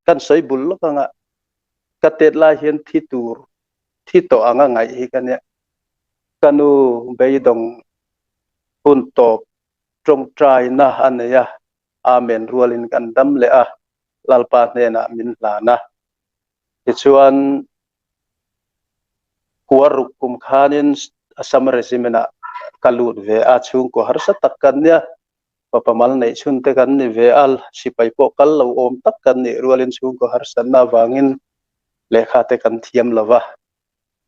Kan sawi bul lawk anga ka tet lai hian thi tur thi tawh anga ngaih hi ka nia. Ka nu beidawng hun tawp tawngtaina a nei a, Amen rualin kan dam leh a, Lalpa hnenah min hlan a. Tichuan kua ruk kum khanin Assam Regiment-ah ka lut ve a, chhungkaw harsa tak kan nia. Fapa mal neih chhun te kan ni ve a, sipai pawh kal lo awm tak kan nih rualin chhungkaw harsatna avangin lehkha te kan thiam lo va,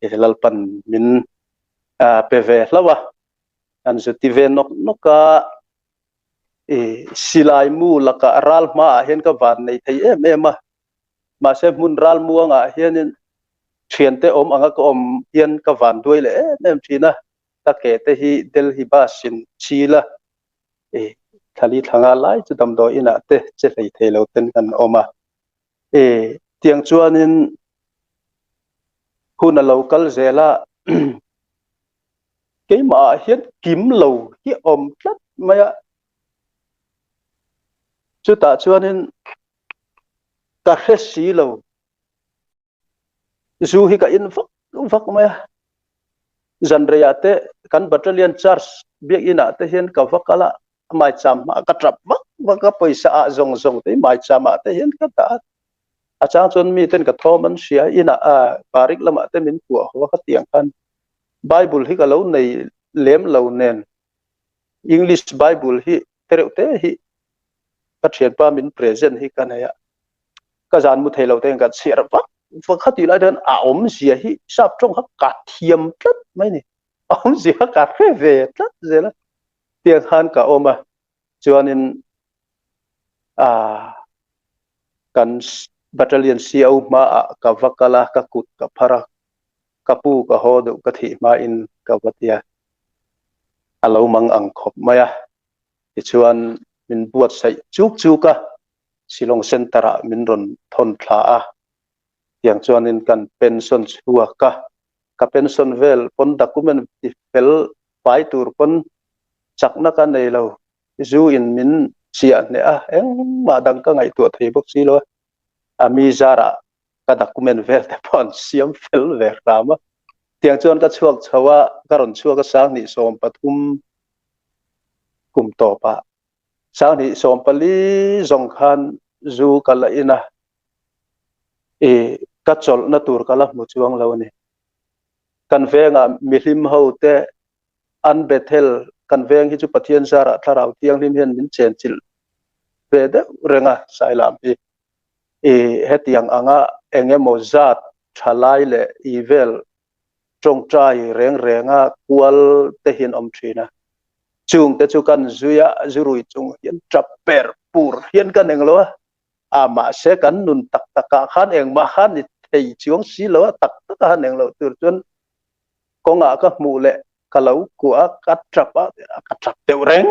Lalpan min pe ve hlauh a, kan zu ti ve nawk nawk a, silai mu lakah ral hmaah hian ka van nei thei em em a, mahse hmun ral muangah hianin thiante awm anga ka awm hian ka van duai leh em em thin a. Ka ke te hi Delhi bus in chil a, e thlali thlanga lai chu damdawi inah te che hlei thei lo ten kan awm a. E tiang chuanin hun a lo kal zel a, keimah ah hian kim lo hi a awm tlat mai a. Chutah chuanin ka hre si lo. Zu hi ka in vak vak mai a, zanreiah te kan battalion charge biakinn ah te hian ka va kal a, maicham hmaah ka tap vak vak a, pawisa ah zawng zawng te hi maicham ah te hian ka dah a, a chang chuan mi ten ka thawm an hria inah ah parik lamah te min kuah haw a khatiang khan Bible hi ka lo nei lem lo nen English Bible hi tereuh te hi ka thianpa min present hi ka nei a. Ka zan mu thei lo te ka chhiar vak vak kha tih lai te hian a awmzia hi sap tawng kha ka thiam tlat mai ni. A awmzia kha ka hre ve tlat zel a. Tiang khan ka awm a, chuanin ah kan battalion CO hmaah ka va kal a, ka kut ka phar a, ka pu ka haw deuh ka thih hmain ka va ti a, a lo mang ang khawp mai a. Tichuan min buatsaih chuk chuk a, Shillong Centre ah min rawn thawn thla a, tiang chuanin kan pension chhuak a, ka pension vel pawn document ti fel fai tur pawn chakna ka nei lo, zu in min chiah hneh a, engmah dang ka ngaihtuah thei bawk si lo a, a mi zarah ka document vel te pawh an siam fel ve hram a, tiang chuan ka chhuak chho a, ka rawn chhuak a 2013 kum tawpah 2014 zawng khan zu ka la in a, i ka chawlhna tur ka la hmu chuang lo a ni. Kan vengah mihlim ho te an Bethel kan veng hi chu Pathian zarah Thlarau Thianghlim hian min chenchilh ve deuh reng a, Sailam hi. I hetiang anga eng emaw zat thalai leh i vel tawngtai reng renga kual te hian awm thin a. Chung te chu kan zui a, zurui chung hian tap per pur hian kan eng lo a, a mahse kan nun tak takah khan engmah khan ni thei chuang si lo a, tak takah han eng loh tur chuan kawngah ka hmuh leh ka lo kuah a, ka tap a, ka tap deuh reng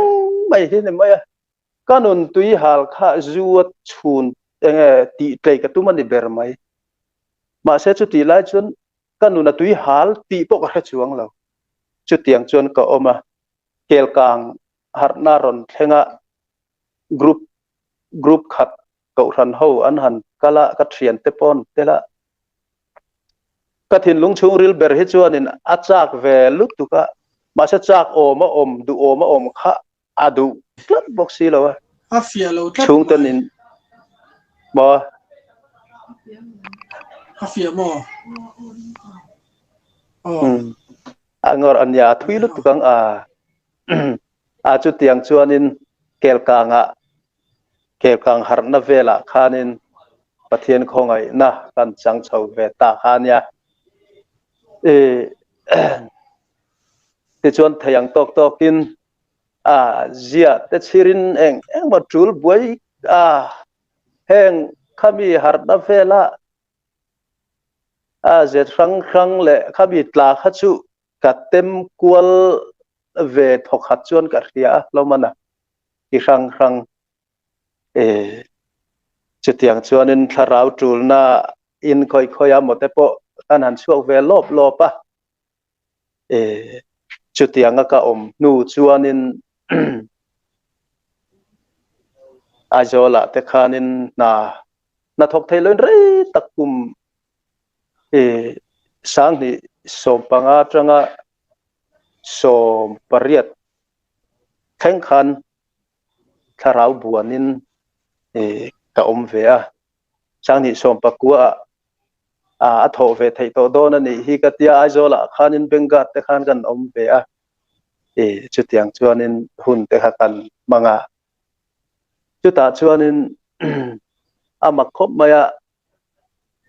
mai hi ni mai a. Ka nun tui hal kha zu a chhun enge tih tlei ka tum a ni ber mai. Mahse chutih lai chuan ka nun a tui hal tih pawh ka hre chuang lo. Chutiang chuan ka awm a, kelkang harhna rawn thleng a, group group khat kohhran ho an han kal a, ka thiante pawh an tel a. Ka thinlung chhungril ber hi chuanin a chak ve lutuk a, mahse chak awm a awm duhawm a awm kha a duh tlat bawk si lo a. A fiah lo tlat Chhungten in maw? A fiah maw? Aw. A ngawr a nia, a thui lutuk ang a. A chutiang chuanin kelkangah kelkang harhna velah khanin Pathian khawngaihna kan chang chho ve ta kha a nia. I Tichuan thei ang tawk tawkin a ziah te chhirin eng engmaw tul buai a heng khami harhna vela a ze hrang hrang leh khami tla kha chu ka tem kual ve thawkhat chuan ka hria a hlawm a ti hrang hrang e chutiang chuanin thlarau tulna in khawi khawi a maw te pawh kan han chhuak ve lawp lawp a. E chutianga ka awm hnu chuanin Aizawlah te khanin hna Hnathawk thei loin rei tak kum 2015 atanga 18 thleng khan thlarau buanin ka awm ve a. 2019 ah a thawh ve theih tawh dawn a nih hi ka tia Aizawlah khanin Bengal te khan kan awm ve a. Chutiang chuanin hun te kha kan hmang a. Chutah chuanin a mak khawp mai a,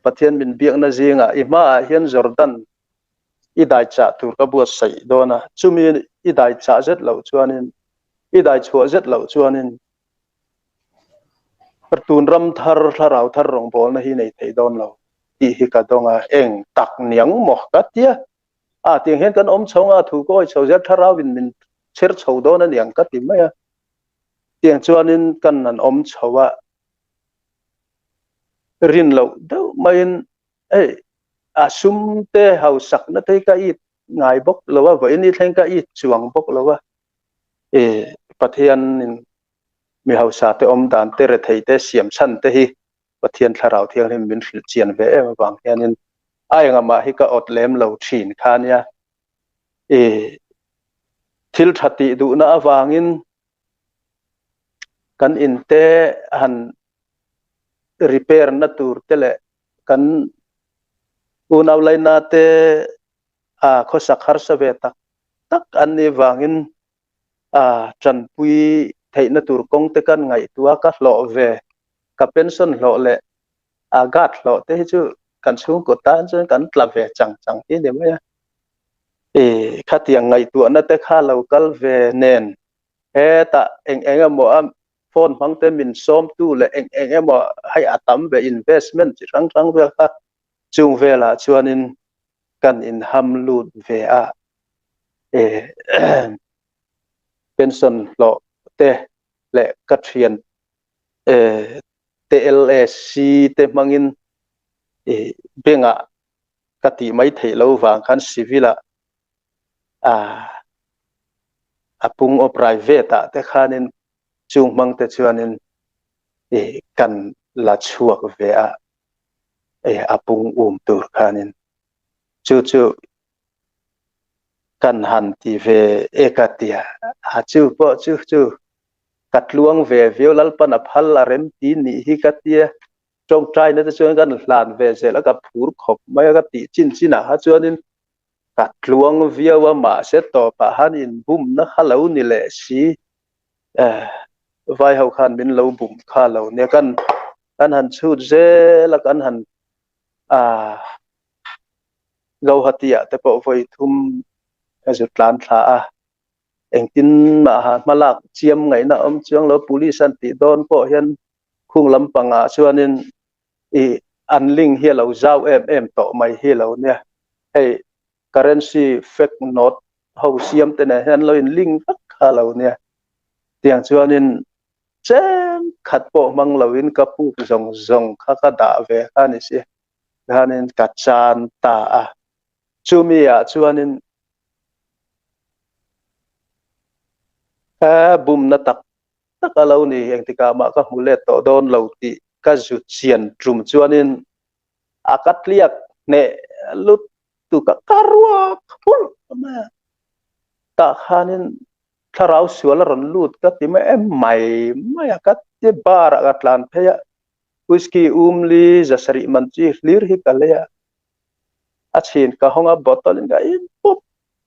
Pathian min biakna zingah i hmaah hian Jordan i dai chah tur ka buatsaih dawn a, chumi i dai chah zet loh chuanin, i dai chhuah zet loh chuanin tun ram thar, thlarau thar rawngbawlna hi nei thei dawn lo tih hi ka dawng a, eng tak niang maw ka tia. A tiang hian kan awm chho nga, thu ka awi chho zel thlarauin min chher chho dawn a niang ka ti mai a. Tiang chuanin kan han awm chho a, rin loh deuh maiin hei a sum te hausakna te hi ka it ngai bawk lo a, vawiin i thleng ka it chuang bawk lo a, e Pathianin mi hausa te awm dan te rethei te siam chhan te hi Pathian Thlarau Thianghlim min hrilh chian ve em avang hianin a engah hi ka awt lem lo thin kha nia. I thil tha tih duhna avangin kan in te han repair na tur te leh kan unau laina te a khawsak harsa ve tak tak an nih vangin a tanpui theihna tur kawng te kan ngaihtuah a, ka hlawh ve ka pension hlawh leh a guard hlawh te hi chu kan chhungkaw tan chuan kan tla ve chang chang hi ni mai a. E khatiang ngaihtuahna te kha lo kal ve nen hetah eng eng emaw a phone hmang te min sawmtu leh eng eng emaw hei a tam ve investment chi hrang hrang vel kha chung velah chuanin kan inham lut ve a. E pension hlawh te leh ka thian te LAC te hmangin bank-ah ka tih mai theih lo vang khan civil-ah a pung aw private-ah te khanin chung hmang te chuanin kan la chhuak ve a, a pung um tur khanin chu chu kan han ti ve e ka tia a chu pawh chu chu ka tluang ve viau Lalpan a phal a rem ti nih hi ka tia tawngtaina te chuan kan hlan ve zel a ka phur khawp mai a ka tih chin chin ah kha chuanin ka tluang viau a mahse tawpah han inbumna kha lo ni leh si eh vai ho khan min lo bum kha lo nia kan kan han chhut zel a kan han ah Guwahati ah te pawh vawi thum ka zut tlan thla a engtin mah ha hmalak chiam ngaihna awm chuang lo police an tih dawn pawh hian khung lampangah chuanin i an link hi a lo zau em em tawh mai hi lo nia hei currency fake note ho siam te nen hian lo in link vek kha lo nia tiang chuanin cheng khat pawh hmang loin ka puk zawng zawng kha ka dah ve kha ni si khanin ka chan ta a chumi ah chuanin bumna tak tak a lo ni engtikah mah ka hmu let tawh dawn lo tih ka zut chian tum chuanin a ka tliak hneh lut tu ka ka ruak phulh mai a tah khanin thlarau sual a rawn lut ka ti mai em mai mai a ka ti bar ah ka tlan phei a whisky umli zasarih man chi hlir hi ka lei a a chhin ka hawng a bottle in ka in pawp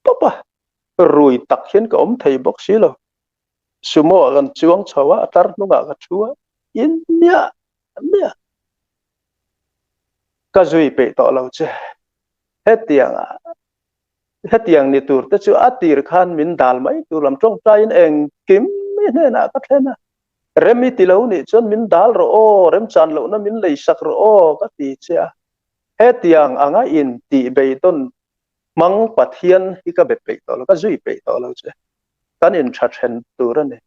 pawp a rui tak hian ka awm thei bawk si lo sumo ah kan chuang chho a a tlar hnungah ka thu a in miah miah ka zui peih tawh lo che hetiang ah hetiang ni tur te chu a tir khan min dal mai tur lam tawngtaiin engkim mi hnenah ka thlen a rem i ti lo nih chuan min dal rawh aw remchan lohna min lei sak rawh aw ka ti che a hetiang anga in tih beidawn hmang Pathian hi ka be peih tawh lo ka zui peih tawh lo che kan in tha then tur a ni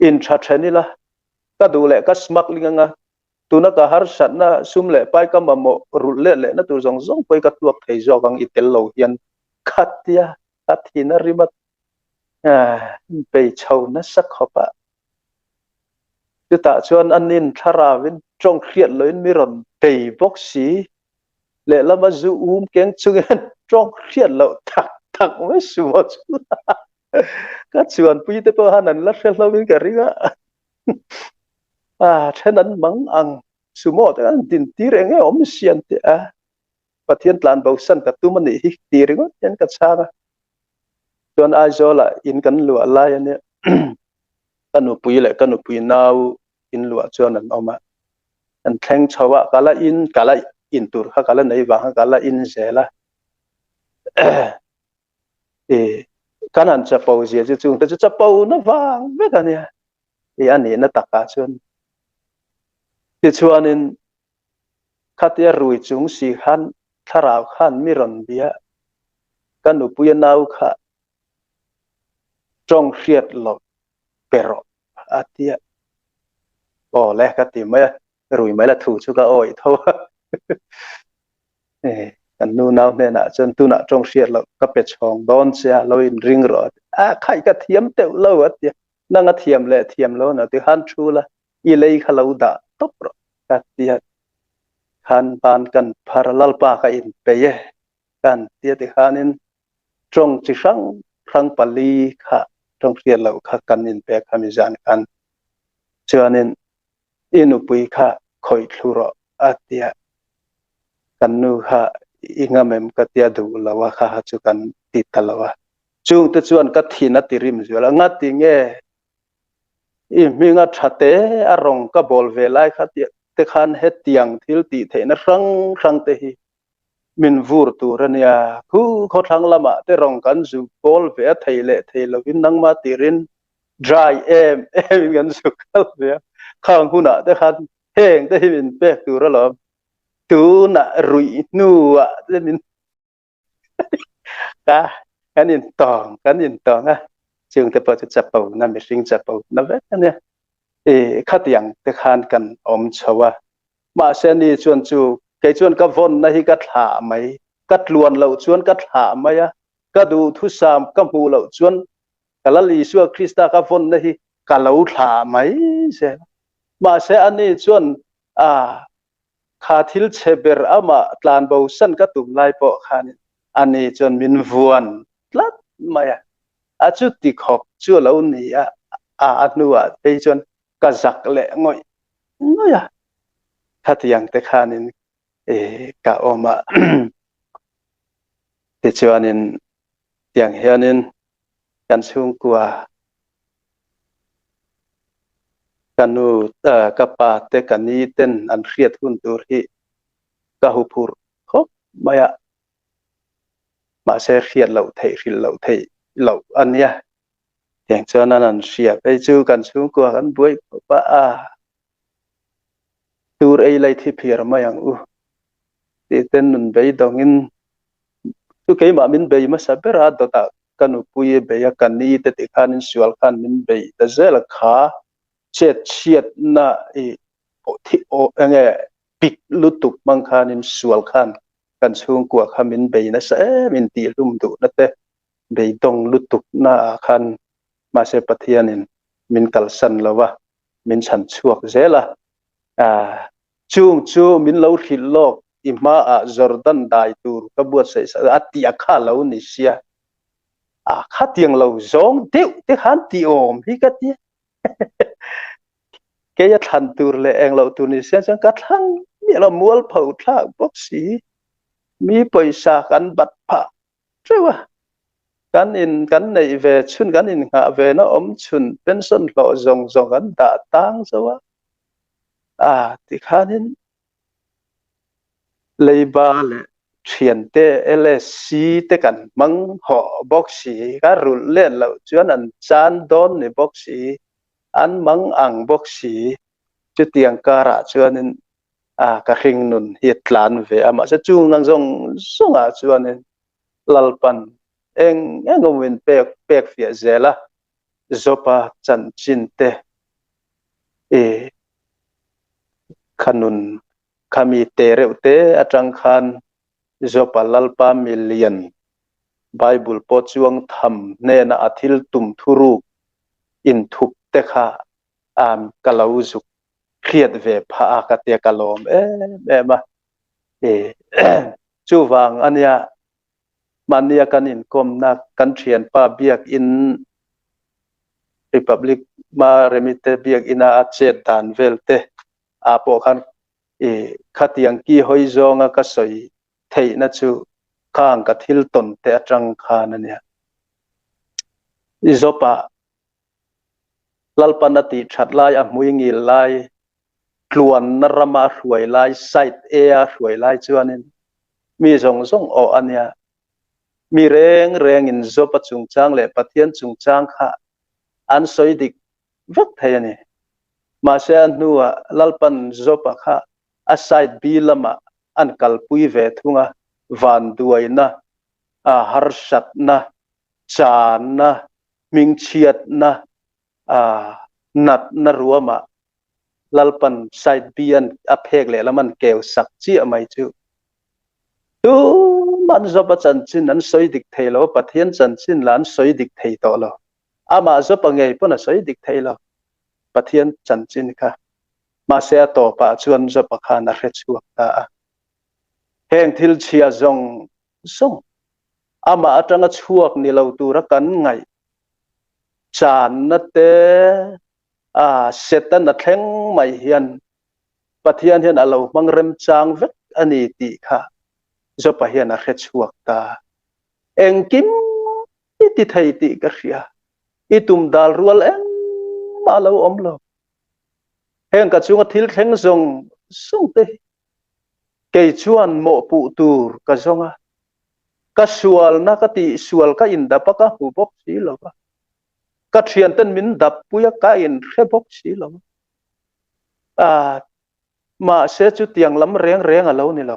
in tha then ila ka duh leh ka smuggling anga tuna ka harsatna sum leh pai ka mamawh rulh let lehna tur zawng zawng pawh hi ka tuak thei zawk ang i tel lo hian khatia ka thin a rim a bei chho nasa khawp a chutah chuan an in thlarauin Tawng hriat loin mi rawn bei bawk si. Lehlama zu um keng chungin tawng hriat loh tak tak mai sumo chu ka chuanpui te pawh han an la hre hlo in ka ring a. A then an mang ang sumo te an din tir eng nge awm sian teh a. Pathian tlan bo san ka tum a nih hi ti ringawt hian ka chhang a. Chuan Aizawlah in kan luah lai a nia. Ka nupui leh ka nupui nau in luah chuan an awm a. An thleng chho a, ka la in, ka la in tur kha ka la nei vang kha ka la in zel a. I kan han chapo zia chu chungte chu chapo na vang vek a nia. I a nihna takah chuan tichuanin khatia rui chung si khan thlarau khan mi rawn bia ka nupuia nau kha tawng hriat loh pe rawh a tia. Aw le ka ti mai a, rui mai la thu chu ka awih tho a. Kan nu nau hnenah chuan tunah tawng hriat loh ka pe chhawng dawn che a, lo in ring rawh a ti. A khai ka thiam teuh lo a tia, nang a thiam leh thiam lo na ti khan thu la, i lei kha lo dah tawp rawh ka tia. Khan ban kan phar a, Lalpa ka inpeih e kan tia tikhanin Tawng chi hrang hrang pali kha tawng hriat loh kha kan inpek kha mi zan khan chuanin i nupui kha khawih thlu rawh a tia kan nu kha i ngam em ka tia duh lo a kha chu kan ti ta lo a chungte chuan ka thin a ti rim zual a ngati nge i hminga tha te a rawng ka bawl ve lai kha te khan hetiang thil tih theihna hrang hrang te hi min vur tur a nia. Khu khawthlang lamah te rawng kan zu kawl ve a, thei leh thei lovin nangmah tirin dry em em in kan zu kal ve a. Khang hunah te khan heng te hi min pek tur alawm. Tunah ruih hnuah te min ka kan intawng kan intawng a. Chungte pawh chu chapo na mihring chapo na vek a nia. I khatiang te khan kan awm chho a. Mahse ni chuan chu kei chuan ka vawnna hi ka thlah mai, ka tluan loh chuan ka thlah mai a, ka duhthusam ka hmuh loh chuan ka Lal Isua Krista ka vawnna hi ka lo thlah mai zel a. Mahse ani chuan a kha thil chhe ber amah tlan bo san ka tum lai pawh khanin ani chuan min vuan tlat mai a, a chuti khawp chu a lo ni a, a hnuah phei chuan ka zak leh ngawih ngawih a, khatiang te khanin ka awm a. Tichuanin tiang hianin kan chhungkua ka nu ka pa te ka ni ten an hriat hun tur hi ka huphurh khawp mai a, mahse hriat loh theih hrilh loh theih loh a nia. Tiang chuan an an hria phei chu kan chhungkua kan buai khawp a, a tur ei lai thi phiar mai ang u tih ten nun beidawngin chu keimah min bei hmasa ber a, dawtah ka nupui a bei a, ka ni te tih khanin sual khan min bei ta zel a, kha chet chhiatna i enge pik lutuk hmang khanin sual khan kan chhungkua kha min bei nasa em in tihhlum duhna te beidawng lutuk na ah khan mahse Pathianin min kalsan lo a, min chhan chhuak zel a. Chung chu min lo hrilh lawk i hmaah Jordan dai tur ka buatsaih sak a tih a kha lo ni sia. A khatiang lo zawng deuh te khan tih awm hi ka tia. Kei a thlan tur leh eng loh tur ni sia chuan ka thlang miah lo mualpho thlak bawk si. Mi pawisa kan bat phah teuh a, kan in kan neih ve chhun kan innghah ve na awm chhun pension hlawh zawng zawng kan dah tang zo a, a tikhanin leiba leh thiante LSC te kan hmang hawh bawk si, ka rulh let loh chuan an chan dawn ni bawk si, an mang ang bawk si, chutiang karah chuanin a ka hring nun hi a tlan ve a mahse chung ang zawng zawngah chuanin Lalpan eng eng awmin pek pek fiah zel a Jopa chanchin te i kha nun kha mi te reuh te atang khan Jopa Lalpa milian Bible pawh chuang tham hnena a thil tum thuruk inthup te kha ka lo zuk. hriat ve phah a ka tia ka lawm em em a. Chuvang ania mahnia kan inkawmna kan thianpa biakin Republic ma Remite biakina a chet dan vel te ah pawh khan khatiang ki hawi zawnga ka sawi theihna chu khang ka thil tawn te atang khan ania. Jopa Lalpan a tih that lai a hmui ngil lai tluanna rama a hruai lai side A a hruai lai chuanin mi zawng zawng awh a nia. Mi reng rengin Job-a chungchang leh Pathian chungchang kha an sawi dik vek thei a ni. Mahse a hnuah Lalpan Job-a kha a side B lamah an kalpui ve thung a, vanduaina, harsatna, channa, hmingchhiatna, natna ruamah Lalpan side B an a phek lehlam an keu sak chiah mai chu. Tuman Job-a chanchin an sawi dik thei lo, Pathian chanchin lah an sawi dik thei tawh lo. Amah Job-a ngei pawn a sawi dik thei lo Pathian chanchin kha. Mahse a tawpah chuan Job-a khan a hre chhuak ta a. Heng thil chhia zawng zawng amah atanga chhuak ni lo tura kan ngaih channa te a Satan a thleng mai hian Pathian hian a lo hmang remchang vek a ni tih kha Jopa hian a hre chhuak ta. Engkim i ti thei tih ka hria. I tum dal rual engmah a lo awm lo. Heng ka chunga thil thleng zawng zawng te hi kei chuan mawhpuh tur ka zawng a. Ka sualna ka tih sual ka indap a ka hmu bawk si lo va. Ka thianten min dap pui a ka inhre bawk si lo a. Mahse chutiang lam reng reng a lo ni lo.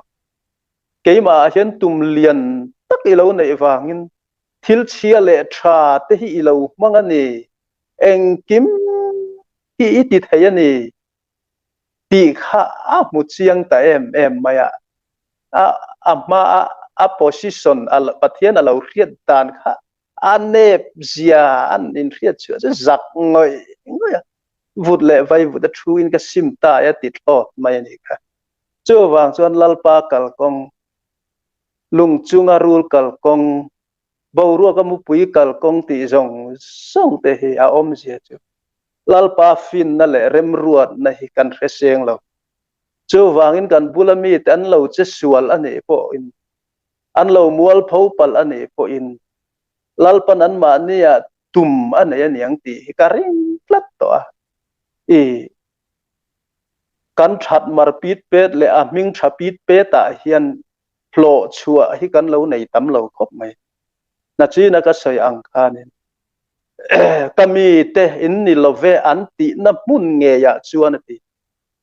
Keimah ah hian tum lian tak i lo neih vangin thil chhia leh tha te hi i lo hmang a ni, engkim hi i ti thei a ni tih kha a hmu chiang ta em em mai a. A hmaa a position Pathian a lo hriat dan kha a nep zia an inhriat chhuah chu zak ngawih ngawih a, vut leh vai vut a thu in ka sim ta a ti thlawt mai a nih kha. Chuvang chuan Lalpa kalkawng, lung chunga rul kalkawng, boruaka mupui kalkawng tih zawng zawng te hi a awmzia chu Lalpa finna leh remruatna hi kan hre seng lo. Chuvangin kan bula mite an lo che sual a nih pawhin An lo mualpho palh a nih pawhin Lalpan anmahnia tum a nei a niang tih hi ka ring tlat tawh a. I kan that mar pit pet leh a hming tha pit petah hian hlawh chhuah hi kan lo nei tam lo khawp mai. Nachina ka sawi ang khanin ka mite in ni love an tihna hmun ngeiah chuan a ti.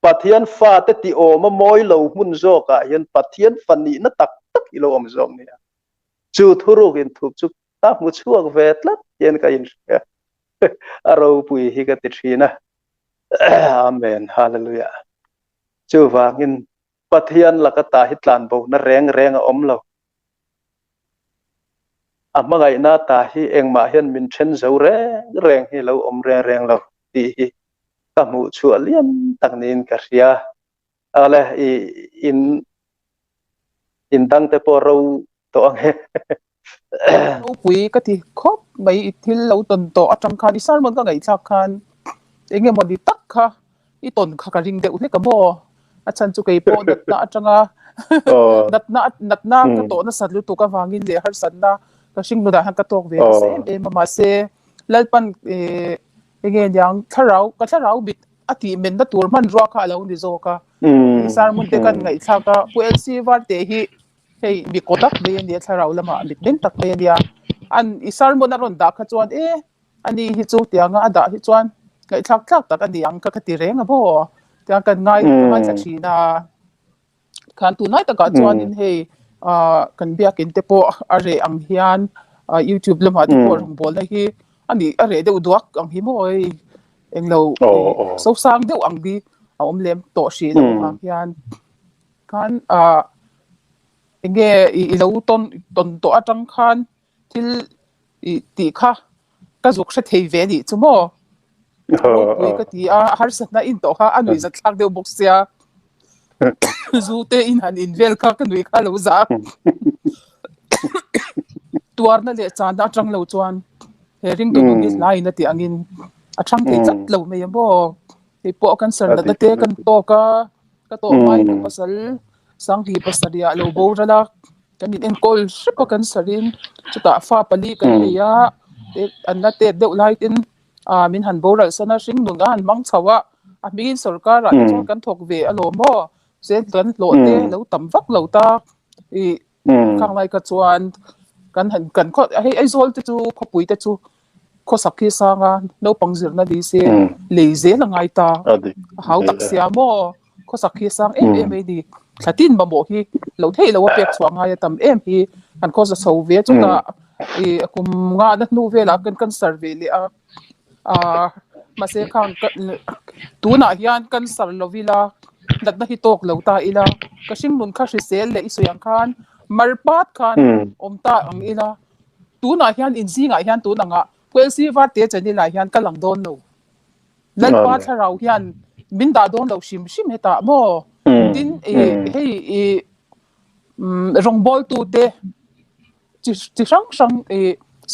Pathian fate ti awm a mawi lo hmun zawkah hian Pathian fa nihna tak tak hi lo awm zawk nia. Chu thuruk inthup chu ka hmu chhuak ve tlat hian ka inhria. A ropui hi ka ti thin a. Amen. Hallelujah. Chuvangin Pathian laka ta hi tlanbona reng reng a awm lo. A hmangaihna ta hi engmah hian min then zo reng reng hi lo awm reng reng lo tih hi ka hmuh chhuah lian tak niin ka hria. Ale i in in dang te pawh ro tawh ang e. Ropui ka ti khawp mai i thil lo tawn tawh atang khan i sermon ka ngaihthlak khan eng emaw ni tak kha i tawn kha ka ring deuh hlek a maw? A chhan chu kei pawh natna atanga natna natna ka tawh nasat lutuk avangin leh harsatna ka hring nunah hian ka tawk ve nasa em em a mahse Lalpan enge niang thlarau ka thlarau mit a tih menna tur hmanrua kha a lo ni zawk a sermon te kan ngaihthlak a Pu LC Varte hi hei mi kaw tak mai a nia thlarau lamah mit meng tak mai a nia an i sermon a rawn dah kha chuan e Ani hi chu tianga a dah hi chuan ngaihthlak tlak tak a ni ang ka ka ti reng a maw? Tiang kan ngai ka ngaithla thin a. Khan tunlai takah chuanin hei ah kan biakin te pawh a reh ang hian ah youtube lamah te pawh rawngbawlna hi a nih a reh deuh duak ang hi maw hei englo sosang deuh ang hi a awm lem tawh hrih loh avang hian khan ah enge i lo tawn tawn tawh atang khan thil I tih kha ka zuk hre thei ve anih chu maw? Ropui ka ti a, harsatna in tawh kha a nuihzat thlak deuh bawk sia. Zu te in han in vel kha ka nuih kha lo za. Tuarna leh channa atang lo chuan he ringtu nun hi hlaiin a tih angin a thang thei tlat lo mai a maw. Hei pawh cancer natna te kan tawk a, ka tawh hmain ka pasal Sanghi pasarih ah lo boral a, kan in enkawl hrep a cancer in chutah fa pali kan nei a, an la tet deuh lai ten ah min han boral san a, hring nun a han hmang chho a, a hmingin sorkar ah te chuan kan thawk ve alawm maw, chen kan hlawh te lo tam vak lo ta ih khang lai kha chuan kan han kan khaw hei Aizawl te chu khawpui te chu khawsak hi sang a, naupang zirna ni se lei zel a ngai ta, a hau tak sia maw, khawsak hi sang em em mai ni, thla tin mamawh hi lo theih lo a pek chhuah ngai a tam em hi kan khawsa chho ve chutah ih kum nga na hnu velah kan cancer ve leh a ah mahse khang tunah hian cancer lo ila natna hi tawk lo ta ila ka hringnun kha hrisel leh i sawi ang khan mar pat khan awm ta ang ila tunah hian inzingah hian tun angah Puelsi Varte channel ah hian ka lang dawn lo. Lalpa thlarau hian min dah dawn lo hrim hrim hetah maw? Tin hei i rawngbawltu te chi chi hrang hrang i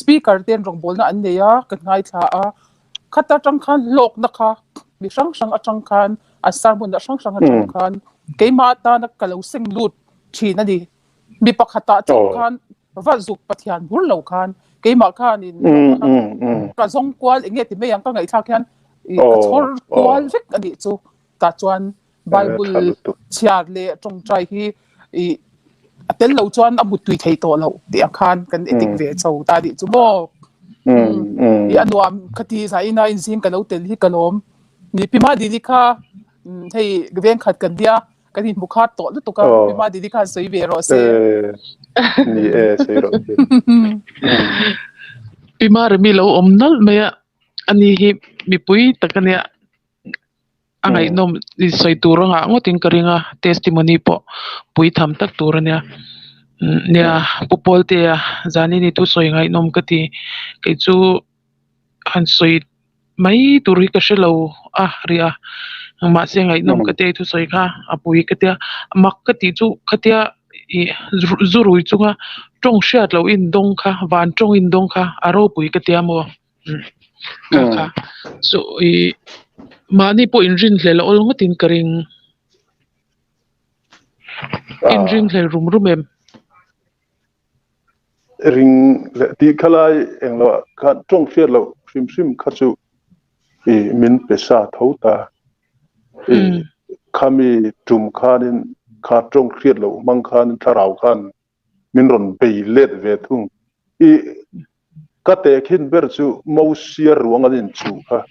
speaker ten rawngbawlna an nei a ka ngaithla a, khata atang khan hlawkna kha mi hrang hrang atang khan an sermon na hrang hrang atang khan keimah atana ka lo seng lut thin a ni. Mi pakhatah chauh khan Va zuk Pathian bur lo khan keimah khanin ka zawng kual eng nge ti mai ang ka ngaihthlak hian ka chhawr kual vek a nih chu. Tah chuan Bible chhiar leh tawngtai hi a tel lo chuan a muttui thei tawh loh tih ang khan kan edik ve chho ta nih chu maw. I a nuam ka ti zaina inzing ka lo tel hi ka lawm. Ni Pi Madini kha hei vengkhat kan nia. Kan inhmu khat tawh lutuk a, Pi Madini khan sawi ve rawh se. Ni e, sawi rawh se. Pi Maremi lo awm nalh mai a, ani hi mipui tak a nia, a ngaihnawm sawi tur a ngah ngawtin ka ring a, testimony pawh pui tham tak tur a nia. Nia, Pu Pawltea Zanini thusawi ngaihnawm ka ti, kei chu han sawi mai tur hi ka hre lo a ri a mahse ngaihnawm ka tia i thusawi kha a pui ka tia mak ka tih chu khatia ih zu rui chunga tawng hriat loh in dawng kha van tawng in dawng kha a ropui ka tia maw kha kha chu ih mahni pawh in rinhlelh a awl ngawtin ka ring in ringhlel rum rum em. Ring leh tih kha lai eng lo ah khan tawng hriat loh hrim hrim kha chu ih min pe sa tho ta. Ih khami tum khanin kha tawng hriat loh hmang khanin thlarau khan min rawn bei let ve thung. Ih Ka tehkhin ber chu Mosia ruang an inchuh kha.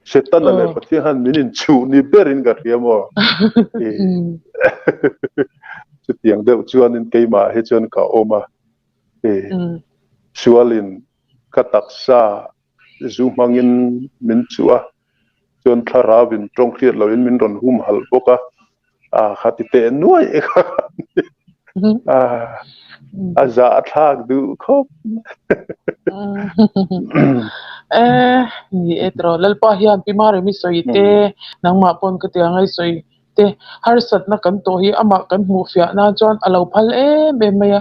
Setana leh Pathian khan min inchuh ni berin ka hria maw? Chutiang deuh chuanin keimah hi chuan ka awm a. Sualin ka taksa zu hmangin min chuh a, chuan thlarauin tawng hriat loin min rawn humhalh bawk a. A kha ti teh nuai e kha a a zah thlak duh khawp e ni e tro lalpa hian pi maremi sawi te nangmah pawn ka tia ngai sawi te harsatna kan tawh hi amah kan hmuh fiah nan chuan a lo phal em em mai a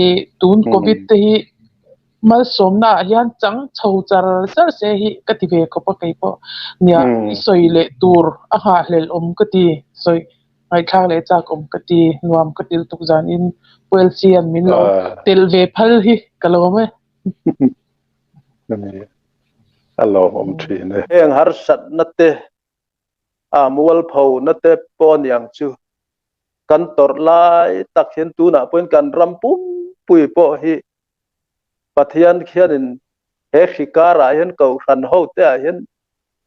i tun covid te hi Malsawmna ah hian chang chho char char se hi ka ti ve khawp a kei pawh. Nia i sawi leh tur a nghahhlelh awm ka ti, sawi ngaihthlak leh chak awm ka ti, nuam ka ti lutuk zanin Pu LC-a'n min lo telh ve phal hi ka lawm e. A lawmawm thin e. Heng harsatna te, a mualpho na te pawh aniang chu kan tawrh lai tak hian tunah pawhin kan ram pumpui pawh hi Pathian khianin he hri karah hian kohhran hote ah hian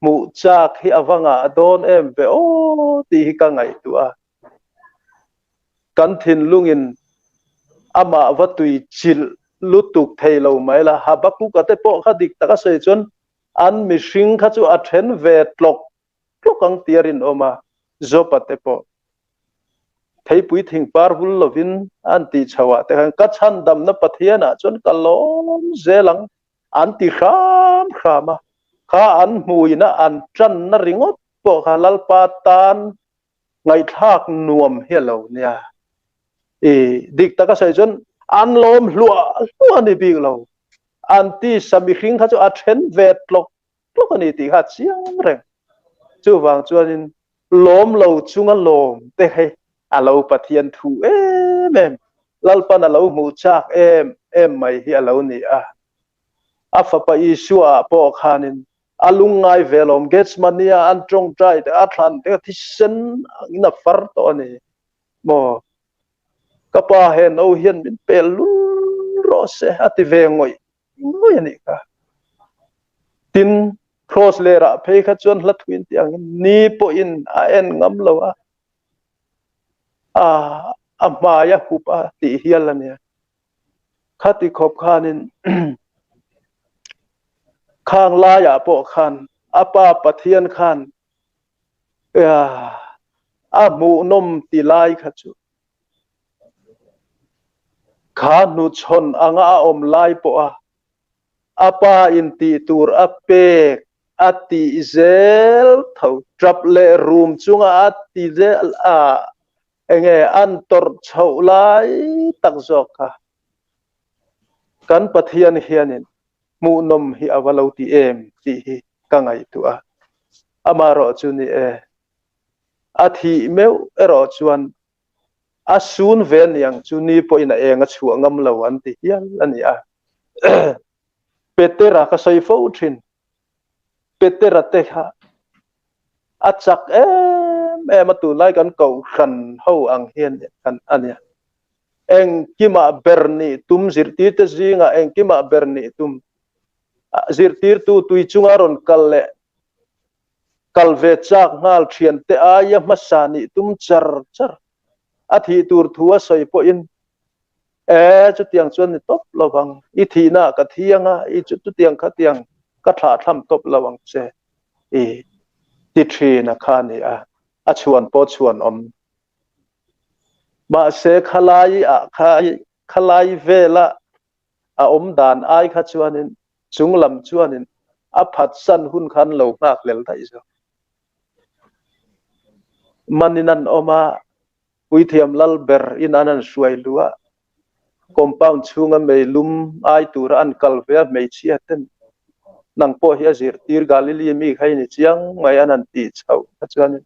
hmuh chak hi a va ngah dawn em ve aw tih hi ka ngaihtuah a. Kan thinlungin amah va tui chilh lutuk thei lo mai la, Habakuka te pawh kha dik taka sawi chuan an mihring kha chu a then ve tlawk tlawk ang tia rinawm a, Jopa te pawh theipui thingpar vul lovin an tih chho ah te khan ka chhandamna Pathian ah chuan ka lawm zel ang an ti hram hram a. Kha an hmuina an tanna ringawt pawh kha Lalpa tan ngaihthlak nuam hi a lo nia. I dik taka sawi chuan an lawm hluah hluah a ni bik lo. An tisa mihring kha chu a then ve tlawk tlawk a ni tih kha a chiang reng. Chuvang chuanin lawm lo chunga lawm te hi a lo Pathian thu em em, Lalpan a lo hmuh chak em em mai hi a lo ni a. A fapa Isua ah pawh khanin a lungngai ve lawm Gethsemane-a an tawngtai te a thlan te thisen angin a far tawh a ni maw? Ka pa he no hian min pel lul rawh se a ti ve ngawih ngawih a nih kha. Tin, Cross lerah phei kha chuan hla thuin tih angin ni pawhin a en ngam lo a, a a hmai a hup a tih hial a nia. Khati khawp khanin khang laiah pawh khan a pa Pathian khan a hmuhnawm ti lai kha chu kha hnuchhawn anga a awm lai pawha a pa in tih tur a pek a tih zel tho tap leh rum chunga a ti zel a Enge an tawrh chhoh lai tak zawk kha kan Pathian hianin hmuhnawm hi a va lo ti em tih hi ka ngaihtuah a. Amaherawh chu ni e, a thih meuh erawh chuan a sun ve niang chu ni pawhin a eng a chhuah ngam lo an ti hial a ni a. Petera ka sawi fo thin. Petera te kha a chak em em a tunlai kan kohhran ho ang hian kan a nia. Engkimah ber nih tum zirtirte zingah engkimah ber nih tum zirtirtu tui chunga rawn kal leh kal ve chak nghal thiante aia hmasa nih tum char char a thih tur thu a sawi pawhin E, chutiang chuan ni tawp lo vang. I thihna ah ka thi anga, i chu chutiang khatiang ka thlahthlam tawp lo ang che. I ti thin a kha ni a, a chhuan pawh chhuan awm. Mahse khalai ah kha khalai vela a awm dan ai kha chuanin chunglam chuanin a phatsan hun khan lo nghak hlel daih zawk. Manin an awm a, Puithiam lal ber in an an hruai luh a, compound chhunga meilum ai tura an kal ve a hmeichhia ten nang pawh hi a zirtir Galili mi kha i ni chiang mai an han tih chhoh kha chuanin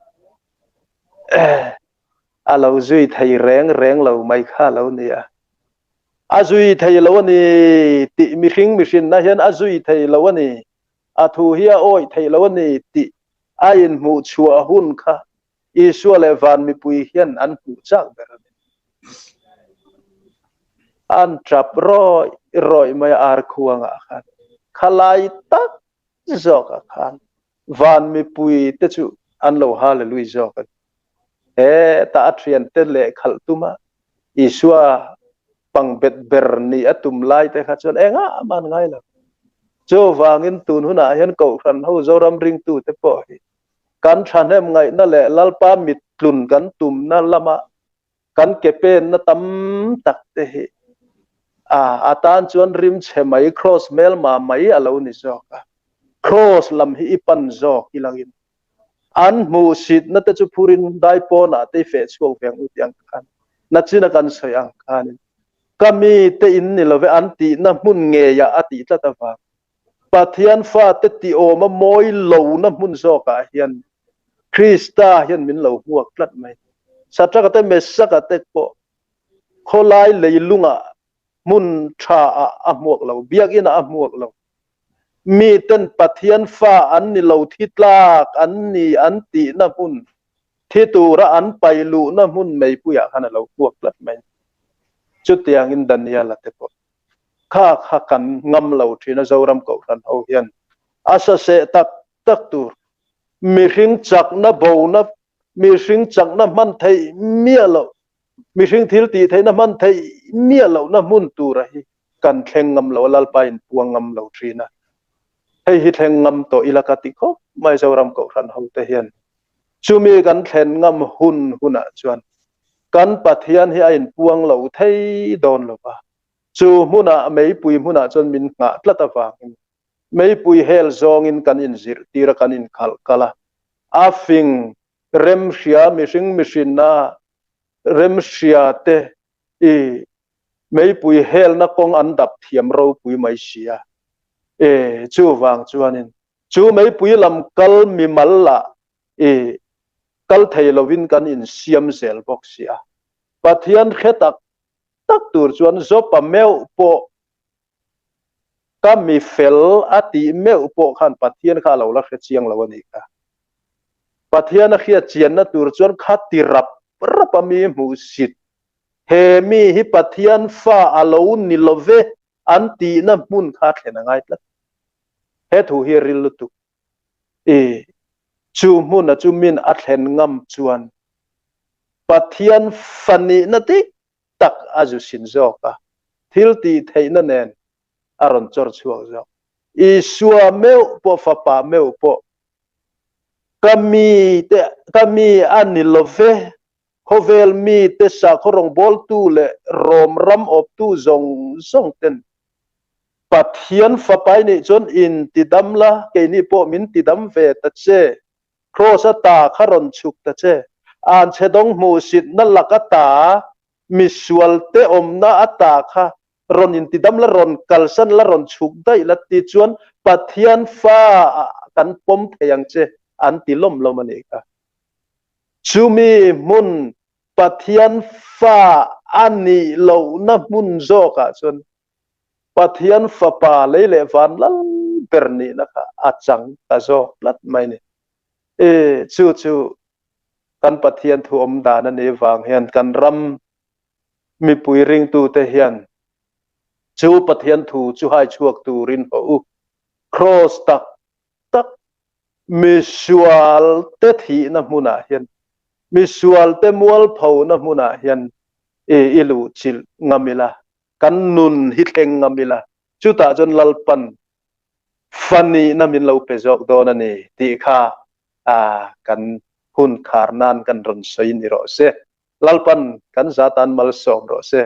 a lo zui thei reng reng lo mai kha a lo ni a. A zui thei lo a ni tih mihring mihrinna hian a zui thei lo a ni, a thu hi a awih thei lo a ni tih a inhmuh chhuah hun kha Isua leh van mipui hian an hmuh chak ber a ni. An tap rawih rawih mai a ar khuangah khan. Khalai tak zawkah khan van mipui te chu an lo hallelujah zawk a ni. Hetah a thiante lehkhalh tuma Isua pangbet ber nih a tum lai te kha chuan engah mah an ngai lo. Chuvangin tun hunah hian Kohhran ho Zoram ringtute pawh hi Kan thahnem ngaihna leh Lalpa mittlun kan tumna lama kan ke penna tam tak te hi a a tan chuan rim chhe mai, kraws hmelma mai a lo ni zawk a. Kraws lam hi i pan zawk i langin an hmuhsitna te chu phurin daipawnah te i feh chhuak ve ang u tih ang khan nachina kan sawi ang khanin ka mite in ni love an tihna hmun ngeiah a tih tlat avang Pathian fate tihawma mawi lohna hmun zawkah hian Krista hian min lo hmuak tlat mai. Satraka te Mesaka te pawh khawlai leilungah hmun tha ah a hmuak lo, biakinn ah a hmuak lo. Miten Pathian fa an ni lo thi tlak an ni an tihna hmun, thi tura an pai luhna hmun meipuiah khan a lo hmuak tlat mai. Chutiangin Daniela te pawh Kha kha kan ngam lo thin a Zoram Kohhran ho hian a saseh tak tak tur mihring chakna bona mihring chakna hman theih miah loh mihring thil tih theihna hman theih miah lohna hmun tura hi kan thleng ngam lo a Lalpa in puang ngam lo thin a hei hi thleng ngam tawh ila ka ti khawp mai Zoram Kohhran ho te hian chumi kan thlen ngam hun hunah chuan kan Pathian hi a inpuang lo thei dawn lo va, chu hmunah meipui hmunah chuan min nghah tlat avangin Meipui hel zawngin kan inzirhtir a, kan inkhalh kal a. A fing remhria mihring mihrinna remhria te i meipui helna kawng an dap thiam ropui mai si a. E, chuvang chuanin chu meipui lam kal mimal lah i kal thei lovin kan insiam zel bawk si a. Pathian hre tak tak tur chuan Jopa meuh pawh ka mi fel a tih meuh pawh khan Pathian kha a lo la hre chiang lo a nih kha. Pathian a hriat chianna tur chuan kha ti rap rap a mi hmuh sit, he mi hi Pathian fa a lo ni lo ve an tihna hmun kha a thlen a ngai tlat. He thu hi a ril lutuk. I chu hmuna chu min a thlen ngam chuan Pathian fa nihna dik tak a zu sin zawk a, thil tih theihna nen a rawn chawr chhuak zawk. Isua meuh pawh, Fapa meuh pawh, Ka mite, ka mi a ni lo ve, khawvel mite sakhaw rawngbawltu leh Rom ram awptu zawng zawng ten Pathian Fapa i nih chuan in tidam la, keini pawh min tidam ve ta che. Kraws ata kha rawn chhuk ta che. Anchhe dawng hmuhsitna lak ata, misualte awmna ata kha rawn intidam la, rawn kalsan la, rawn chhuk daih la ti chuan Pathian fa ah kan pawm thei ang che an ti lawm lawm a nih kha. Chumi hmun Pathian fa a nih lohna hmun zawkah chuan Pathian Fapa lei leh van lal ber nihna kha a chang ta zawk tlat mai ni. E, chu chu kan Pathian thu awm dan a nih vang hian kan ram mipui ringtute hian chu Pathian thu chu hai chhuak turin haw u. Kraws tak tak misualte thihna hmunah hian, misualte mualphona hmunah hian e i luhchilh ngam ila. Kan nun hi thleng ngam ila, chutah chuan Lalpan fa nihna min lo pe zawk dawn a ni tih kha kan hun khar nan kan rawn sawi ni rawh se. Lalpan kan za tan malsawm rawh se.